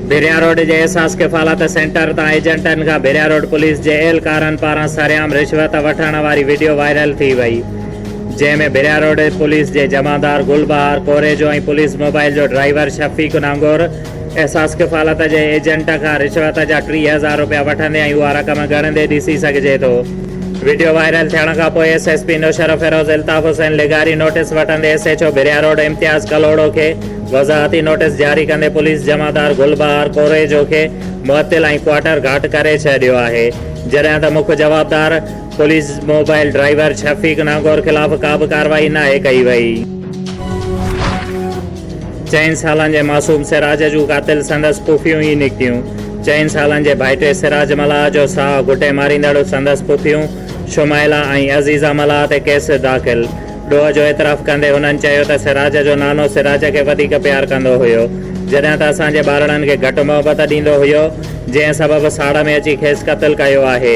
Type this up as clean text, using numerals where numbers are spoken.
ڀريا road جي احساس ڪفالت centre تان ايجنٽن کان ڀريا روڊ پوليس جي اهلڪارن پاران سرعام رشوت وٺڻ واري وڊيو وائرل ٿي وئي، جنهن ۾ ڀريا روڊ پوليس جي جمعدار گل بهار ڪوريجو ۽ پوليس موبائل جو ڊرائيور شفيق نانگور احساس ڪفالت جي ايجنٽ کان رشوت جا 30,000 رپيا وٺندي ۽ اها رقم ڳڻندي ڏسي سگهجي ٿو. وڊيو وائرل ٿيڻ کان پوء S S P Naushahro Feroze Altaf Hussain لغاري نوٽيس وٺندي S H O Bhiria road Imtiaz Kalhoro کي وضاحتي نوٽيس جاري ڪندي پوليس جمعدار گل بهار ڪوريجو کي معطل ۽ ڪوارٽر گهاٽ ڪري ڇڏيو آهي جڏهن ته مک جوابدار police mobile driver Shafiq Nangor خلاف ڪا به ڪارروائي ناهي ڪئي وئي. چئن سالن جي معصوم سراج جون قاتل سندس پڦيون ئي نڪتيون. چئن سالن جي ڀائٽي سراج ملاح جو ساهه گهٽي ماريندڙ سندس پڦيون شمائلا ۽ عزيزه ملاح تي ڪيس داخل. ڏوهه جو اعتراف ڪندي هنن چيو ته سراج جو نانو سراج کي وڌيڪ پيار ڪندو هيو جڏهن ته اسان جي ٻارڙن کي گهٽ محبت ڏيندو هيو جنهن سبب ساڙ ۾ اچي کيس قتل ڪيو آهي.